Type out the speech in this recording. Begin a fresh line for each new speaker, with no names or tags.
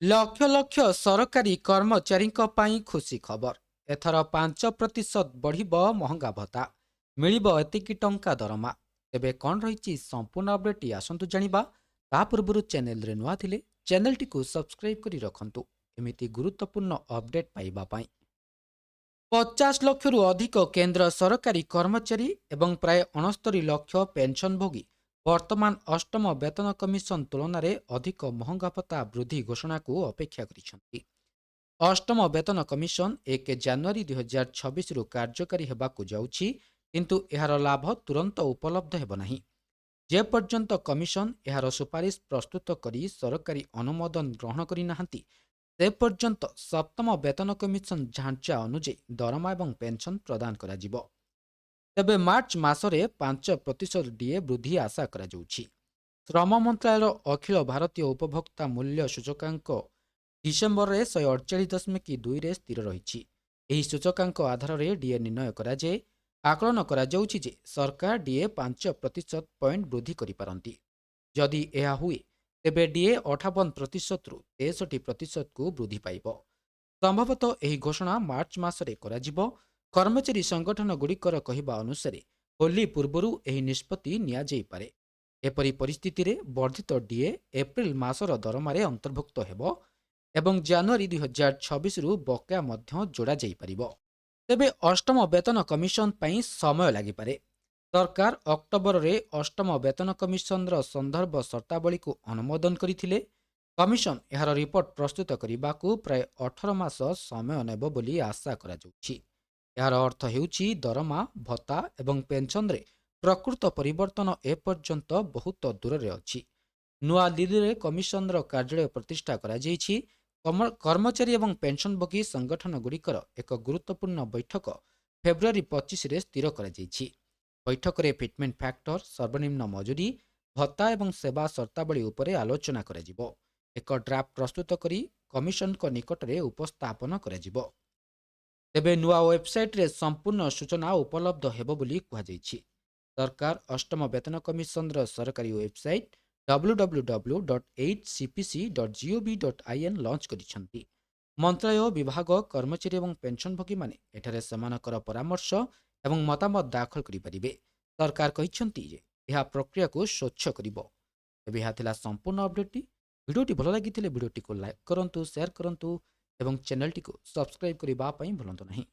ଲକ୍ଷ ଲକ୍ଷ ସରକାରୀ କର୍ମଚାରୀଙ୍କ ପାଇଁ ଖୁସି ଖବର। ଏଥର 5% ବଢ଼ିବ ମହଙ୍ଗା ଭତ୍ତା, ମିଳିବ ଏତିକି ଟଙ୍କା ଦରମା। ତେବେ କ'ଣ ରହିଛି ସମ୍ପୂର୍ଣ୍ଣ ଅପଡେଟ୍ଟି, ଆସନ୍ତୁ ଜାଣିବା। ତା ପୂର୍ବରୁ ଚ୍ୟାନେଲରେ ନୂଆ ଥିଲେ ଚ୍ୟାନେଲଟିକୁ ସବସ୍କ୍ରାଇବ୍ କରି ରଖନ୍ତୁ ଏମିତି ଗୁରୁତ୍ୱପୂର୍ଣ୍ଣ ଅପଡେଟ୍ ପାଇବା ପାଇଁ। 50 ଲକ୍ଷରୁ ଅଧିକ କେନ୍ଦ୍ର ସରକାରୀ କର୍ମଚାରୀ ଏବଂ ପ୍ରାୟ 69 ଲକ୍ଷ ପେନ୍ସନଭୋଗୀ ବର୍ତ୍ତମାନ ଅଷ୍ଟମ ବେତନ କମିଶନ ତୁଳନାରେ ଅଧିକ ମହଙ୍ଗା ଭତ୍ତା ବୃଦ୍ଧି ଘୋଷଣାକୁ ଅପେକ୍ଷା କରିଛନ୍ତି। ଅଷ୍ଟମ ବେତନ କମିଶନ 1 ଜାନୁଆରୀ 2026ରୁ କାର୍ଯ୍ୟକାରୀ ହେବାକୁ ଯାଉଛି, କିନ୍ତୁ ଏହାର ଲାଭ ତୁରନ୍ତ ଉପଲବ୍ଧ ହେବ ନାହିଁ, ଯେପର୍ଯ୍ୟନ୍ତ କମିଶନ ଏହାର ସୁପାରିଶ ପ୍ରସ୍ତୁତ କରି ସରକାରୀ ଅନୁମୋଦନ ଗ୍ରହଣ କରିନାହାନ୍ତି, ସେ ପର୍ଯ୍ୟନ୍ତ ସପ୍ତମ ବେତନ କମିଶନ ଢାଞ୍ଚା ଅନୁଯାୟୀ ଦରମା ଏବଂ ପେନ୍ସନ ପ୍ରଦାନ କରାଯିବ। ତେବେ ମାର୍ଚ୍ଚ ମାସରେ 5% ଡିଏ ବୃଦ୍ଧି ଆଶା କରାଯାଉଛି। ଶ୍ରମ ମନ୍ତ୍ରାଳୟର ଅଖିଳ ଭାରତୀୟ ଉପଭୋକ୍ତା ମୂଲ୍ୟ ସୂଚକାଙ୍କ ଡିସେମ୍ବରରେ 148.2ରେ ସ୍ଥିର ରହିଛି। ଏହି ସୂଚକାଙ୍କ ଆଧାରରେ ଡିଏ ନିର୍ଣ୍ଣୟ କରାଯାଏ। ଆକଳନ କରାଯାଉଛି ଯେ ସରକାର ଡିଏ 5 ପ୍ରତିଶତ ପଏଣ୍ଟ ବୃଦ୍ଧି କରିପାରନ୍ତି। ଯଦି ଏହା ହୁଏ, ତେବେ ଡିଏ 58 ପ୍ରତିଶତରୁ 63 ପ୍ରତିଶତକୁ ବୃଦ୍ଧି ପାଇବ। ସମ୍ଭବତଃ ଏହି ଘୋଷଣା ମାର୍ଚ୍ଚ ମାସରେ କରାଯିବ। କର୍ମଚାରୀ ସଂଗଠନଗୁଡ଼ିକର କହିବା ଅନୁସାରେ, ହୋଲି ପୂର୍ବରୁ ଏହି ନିଷ୍ପତ୍ତି ନିଆଯାଇପାରେ। ଏପରି ପରିସ୍ଥିତିରେ ବର୍ଦ୍ଧିତ ଡିଏ ଏପ୍ରିଲ ମାସର ଦରମାରେ ଅନ୍ତର୍ଭୁକ୍ତ ହେବ ଏବଂ ଜାନୁଆରୀ 2026ରୁ ବକେୟା ମଧ୍ୟ ଯୋଡ଼ା ଯାଇପାରିବ। ତେବେ ଅଷ୍ଟମ ବେତନ କମିଶନ ପାଇଁ ସମୟ ଲାଗିପାରେ। ସରକାର ଅକ୍ଟୋବରରେ ଅଷ୍ଟମ ବେତନ କମିଶନର ସନ୍ଦର୍ଭ ସର୍ତ୍ତାବଳୀକୁ ଅନୁମୋଦନ କରିଥିଲେ। କମିଶନ ଏହାର ରିପୋର୍ଟ ପ୍ରସ୍ତୁତ କରିବାକୁ ପ୍ରାୟ 18 ମାସ ସମୟ ନେବ ବୋଲି ଆଶା କରାଯାଉଛି। ଏହାର ଅର୍ଥ ହେଉଛି, ଦରମା, ଭତ୍ତା ଏବଂ ପେନ୍ସନରେ ପ୍ରକୃତ ପରିବର୍ତ୍ତନ ଏପର୍ଯ୍ୟନ୍ତ ବହୁତ ଦୂରରେ ଅଛି। ନୂଆଦିଲ୍ଲୀରେ କମିଶନର କାର୍ଯ୍ୟାଳୟ ପ୍ରତିଷ୍ଠା କରାଯାଇଛି। କର୍ମଚାରୀ ଏବଂ ପେନ୍ସନଭୋଗୀ ସଂଗଠନଗୁଡ଼ିକର ଏକ ଗୁରୁତ୍ୱପୂର୍ଣ୍ଣ ବୈଠକ ଫେବୃଆରୀ 25ରେ ସ୍ଥିର କରାଯାଇଛି। ବୈଠକରେ ଫିଟମେଣ୍ଟ ଫ୍ୟାକ୍ଟର, ସର୍ବନିମ୍ନ ମଜୁରୀ, ଭତ୍ତା ଏବଂ ସେବା ସର୍ତ୍ତାବଳୀ ଉପରେ ଆଲୋଚନା କରାଯିବ। ଏକ ଡ୍ରାଫ୍ଟ ପ୍ରସ୍ତୁତ କରି କମିଶନଙ୍କ ନିକଟରେ ଉପସ୍ଥାପନ କରାଯିବ। ତେବେ ନୂଆ ୱେବସାଇଟ୍ରେ ସମ୍ପୂର୍ଣ୍ଣ ସୂଚନା ଉପଲବ୍ଧ ହେବ ବୋଲି କୁହାଯାଇଛି। ସରକାର ଅଷ୍ଟମ ବେତନ କମିଶନର ସରକାରୀ ୱେବସାଇଟ୍ www.8cpc.gov.in launch କରିଛନ୍ତି। ମନ୍ତ୍ରାଳୟ, ବିଭାଗ, କର୍ମଚାରୀ ଏବଂ ପେନ୍ସନଭୋଗୀମାନେ ଏଠାରେ ସେମାନଙ୍କର ପରାମର୍ଶ ଏବଂ ମତାମତ ଦାଖଲ କରିପାରିବେ। ସରକାର କହିଛନ୍ତି ଯେ ଏହା ପ୍ରକ୍ରିୟାକୁ ସ୍ୱଚ୍ଛ କରିବ। ତେବେ ଏହା ଥିଲା ସମ୍ପୂର୍ଣ୍ଣ ଅପଡେଟ୍ଟି। ଭିଡ଼ିଓଟି ଭଲ ଲାଗିଥିଲେ ଭିଡ଼ିଓଟିକୁ ଲାଇକ୍ କରନ୍ତୁ, ସେୟାର କରନ୍ତୁ ଏବଂ ଚ୍ୟାନେଲଟିକୁ ସବସ୍କ୍ରାଇବ୍ କରିବା ପାଇଁ ଭୁଲନ୍ତୁ ନାହିଁ।